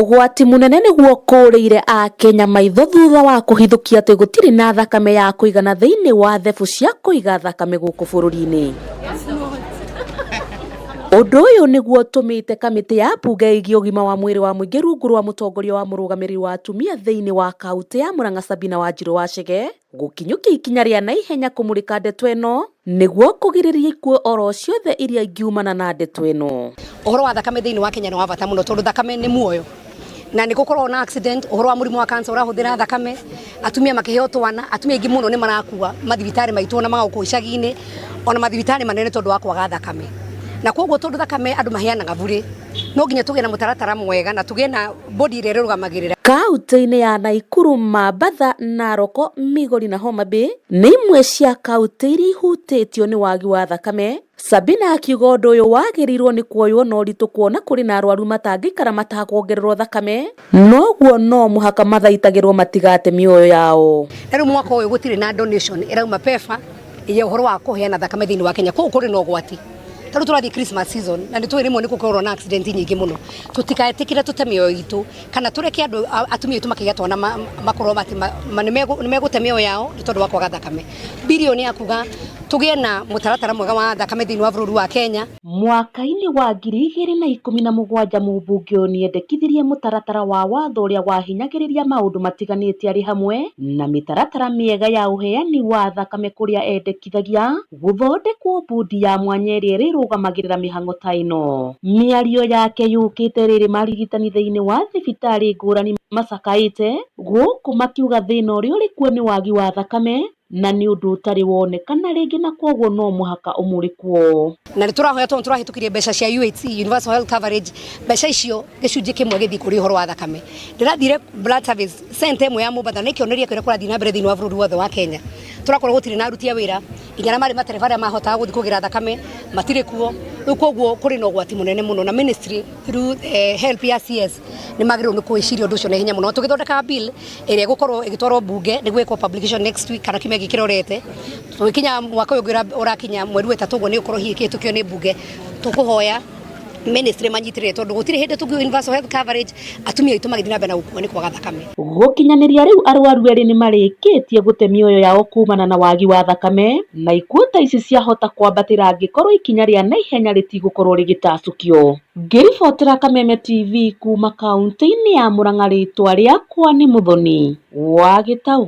Ũgwati mũnene nĩguo ũkũrĩire akenya maitho thutha wa kũhithũkia atĩ gũtirĩ na thakame ya kũigana thĩinĩ wa thebu cia kũiga thakame gũkũ bũrũri-inĩ. Ũndũ ũyũ nĩguo ũtũmĩte kamĩtĩ ya mbunge ĩgiĩ ũgima wa mwĩrĩ wa mũingĩ rungu rwa mũtongoria wa mũrũgamĩrĩri wa atumia thĩinĩ wa kaũntĩ ya Murang'a Sabina Wanjirũ Wachege gũkinyũkia ikinya rĩa naihenya kũmũrĩka ndeto ĩno nĩguo kũgirĩrĩria ikuũ oro ciothe iria ingiumana na ndeto ĩno. Ũhoro wa thakame thĩinĩ wa Kenya nĩ wa bata mũno tondũ thakame nĩ muoyo na nĩ gũkoragwo na accident, ũhoro wa mũrimũ wa cancer ũrahũthĩra thakame, atumia makĩheo twana, atumia aingĩ mũno nĩ marakua mathibitarĩ maitũ ona ma gũkũ icagi-inĩ ona mathibitarĩ manene tondũ wa kwaga thakame. Na koguo tondũ thakame andũ maheanaga burĩ, no nginya tũgĩe na mũtaratara mwega na tũgĩe na body ĩrĩa ĩrũgamagĩrĩra. Kauntĩ-inĩ ya Naikuru, Mambatha, Narok, Migori na Homa Bay nĩ imwe cia kauntĩ iria ihutĩtio nĩ wagi wa thakame. Sabina akiuga ũndũ ũyũ wagĩrĩirwo nĩ kuoywo na ũritũ kuona kũrĩ na arwaru matangĩikara matakuongererwo thakame, noguo no mũhaka mathaitagĩrwo matigate mĩoyo yao. Na rĩu mwaka ũyũ gũtirĩ na donation ĩrauma PEPFAR ya ũhoro wa kũheana thakame thĩinĩ wa Kenya, koguo kũrĩ na ũgwati. Ta rĩu tũrathiĩ Christmas season na nĩ tũĩ rĩmwe nĩ gũkoragwo na accident nyingĩ mũno, tũtigetĩkĩre tũte mĩoyo itũ kana tũreke andũ atumia aitũ makĩgĩa twana makorwo atĩ nĩ megũte mĩoyo yao nĩ tondũ wa kwaga thakame. Bill ĩyo nĩ ya kuga tũgĩe na mũtaratara mwega wa thakame thĩinĩ wa bũrũri wa Kenya. Mwaka-inĩ wa 2017 mũmbunge ũyũ nĩendekithirie mũtaratara wa watho ũrĩa wahinyagĩrĩria maũndũ matiganĩte arĩ hamwe na mĩtaratara mĩega ya ũheani wa thakame kũrĩa endekithagia gũthondekwo bodi ya mwanya ĩrĩa ĩrĩrũgamagĩrĩra mĩhang'o ta ĩno. Mĩario yake yũkĩte rĩrĩ marigitani thĩinĩ wa thibitarĩ ngũrani macakaĩte gũkũ makiuga thĩna ũrĩa ũrĩ kuo nĩ wagi wa thakame na nĩ ũndũ ũtarĩ wonekana rĩngĩ na koguo no mũhaka ũmũrĩkwo. Na nĩ tũrahoya tondũ tũrahĩtũkirie mbeca cia UHC, Universal Health Coverage, mbeca icio gĩcunjĩ kĩmwe gĩthiĩ kũrĩ ũhoro wa thakame. Ndĩrathire blood service center ĩmwe ya Mombatha na ĩkĩonereria kũrĩa kũrathiĩ na mbere thĩinĩ wa bũrũri wothe wa Kenya. Tũrakorwo gũtirĩ na aruti a wĩra, nginya arĩa marĩ matereba arĩa mahotaga gũthiĩ kũgĩra thakame matirĩ kuo. Rĩu koguo kũrĩ na ũgwati mũnene mũno na ministry through help ya CS nĩ magĩrĩirwo nĩ gwĩciria ũndũ ũcio na ihenya mũno. Tũgĩthondekaga bill ĩrĩa ĩgũkorwo ĩgĩtwarwo mbunge nĩguo ĩkwo publication next week kana kiumia gĩkĩ kĩrorete. Tũgĩkinya mwaka ũyũ ũngĩ ũrakinya mweri wa ĩtatũ ũguo nĩ ũgũkorwo hihi ĩkĩhĩtũkio nĩ mbunge. Tũkũhoya ministry manyitĩrĩre tondũ gũtirĩ hĩndĩ tũngiuga universal health coverage atumia aitũ magĩthiĩ na mbere na gũkua nĩ kwaga thakame. Gũkinyanĩria rĩu arwaru erĩ nĩmarĩkĩtie gũte mĩoyo yao kumana na wagi wa thakame na ikuũ ta ici ciahota kwambatĩra angĩkorwo ikinya rĩa naihenya rĩtigũkorwo rĩgĩtacũkio. Ngĩribotera Kameme TV kuma kauntĩ-inĩ ya Murang'a rĩtwa rĩakwa nĩ Mũthoni wa Gĩtaũ.